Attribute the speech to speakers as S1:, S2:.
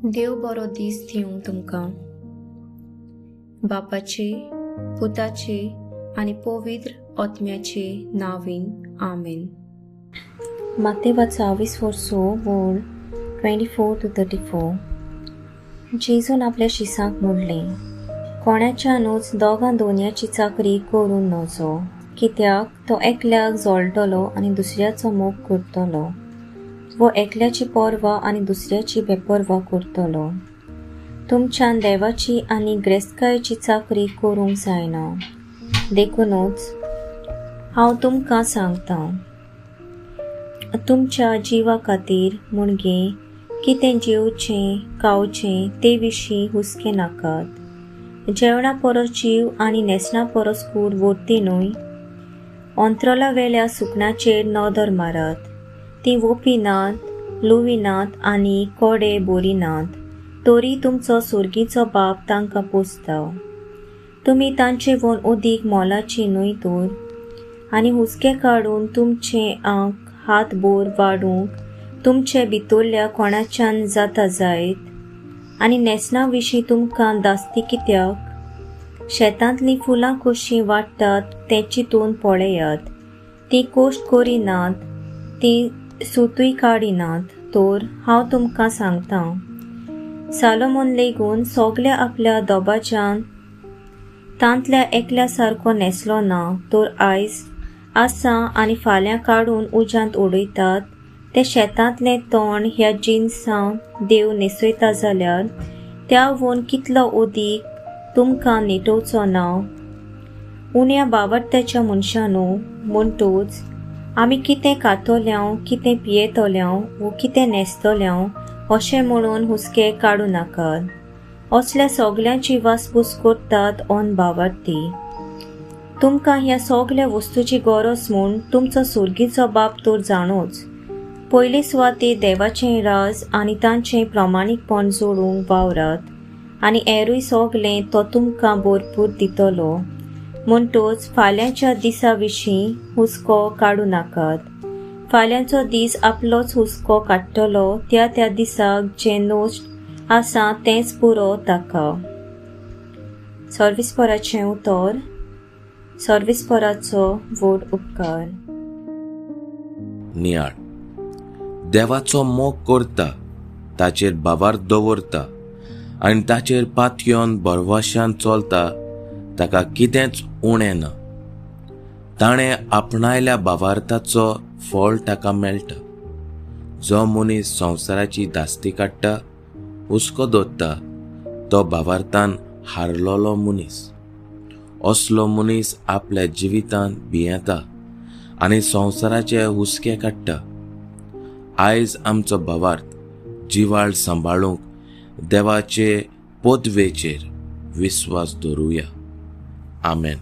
S1: देव बरो दीस दिवं तुमकां. बापाचे, पुताचे आनी पवित्र आत्म्याचे नांवान, आमेन. मातेवाचो 24 वळ 24-34. जेजून आपल्या शिसांक म्हणलें, कोणाच्यानूच दोगां दोनयाची चाकरी करूं नजो, कित्याक तो एकल्याक जळटलो आनी दुसऱ्याचो मोग करतलो, वो एकल्याची पर्वा आनी दुसऱ्याची बेपर्वा करतलो. तुमच्यान देवाची आनी ग्रेस्तकायेची चाकरी करूंक जायना. देखूनच हांव तुमकां सांगतां, तुमच्या जिवा खातीर म्हणगे कितें जेवचें खावचें ते विशीं हुस्के नाकात. जेवणा परस जीव आनी न्हेसणा परस कूड व्हरती न्हय. अंतराळा वेल्या सुकण्याचेर नदर मारात, तीं वोपिनात, लुविनात आनी कोडे बोरिनात, तरी तुमचो सुर्गीचो बाप तांकां पोसता. तुमी तांचे वोन अदीक मोलाची न्हय तर? आनी हुस्के काडून तुमचे आंक हात बोर वाडूंक तुमचे भितरल्या कोणाच्यान जाता जायत? आनी न्हेसणा विशीं तुमकां दास्ती कित्याक? शेतांतलीं फुलां कशीं वाडटात तें चिंतून पळयात. तीं कोश्ट करिनात, तीं सुतूय काडिनात, तर हांव तुमकां सांगतां, सालोमोन लेगून सगल्या आपल्या दोबाच्यान तांतल्या एकल्या सारको न्हेसलो ना, तर आयज आसा आनी फाल्यां काडून उज्यांत उडयतात ते शेतांतलें तण ह्या जिनसां देव न्हेसयता जाल्यार त्या वोन कितलो अदीक तुमकां नेटोवचो ना? उण्या बावडत्याच्या मनशानू, म्हणटूच आमी कितें खातोल्यांव, कितें पियेतोल्यांव वो कितें न्हेसतोल्यांव अशें म्हणून हुस्के काडूं नाकात. असल्या सगल्यांची वासपूस करतात ऑन बावडती. तुमकां ह्या सगल्या वस्तूची गरज म्हूण तुमचो सुर्गीचो बाप तर जाणूच. पयले सुवाते देवाचें राज आनी तांचें प्रामाणीकपण जोडूंक वावरात आनी एरूय सगलें तो तुमकां भरपूर दितलो. म्हणटूच फाल्यांच्या दिसा विशीं हुस्को काडूं नाकात. फाल्यांचो दीस आपलोच हुस्को काडटलो. त्या त्या दिसाक जें नश्ट आसा तेंच पुरो ताका. सर्विसपराचें उतर. सर्विसपराचो व्हड उपकार.
S2: नियाळ. देवाचो मोग करता, ताचेर भावार्थ दवरता आनी ताचेर पातयेवन भरवशान चलता, ताका कितेंच उणें ना. ताणें आपणायल्या भावार्थाचो फळ ताका मेळटा. जो मनीस संवसाराची धास्ती काडटा, हुस्को दवरता, तो भावार्थान हारलोलो मनीस. असलो मनीस आपल्या जिवितान भियेता आनी संवसाराचे हुस्के काडटा. आयज आमचो भावार्थ जिवाळ सांबाळूंक देवाचे पदवेचेर विस्वास दवरुया. आमेन.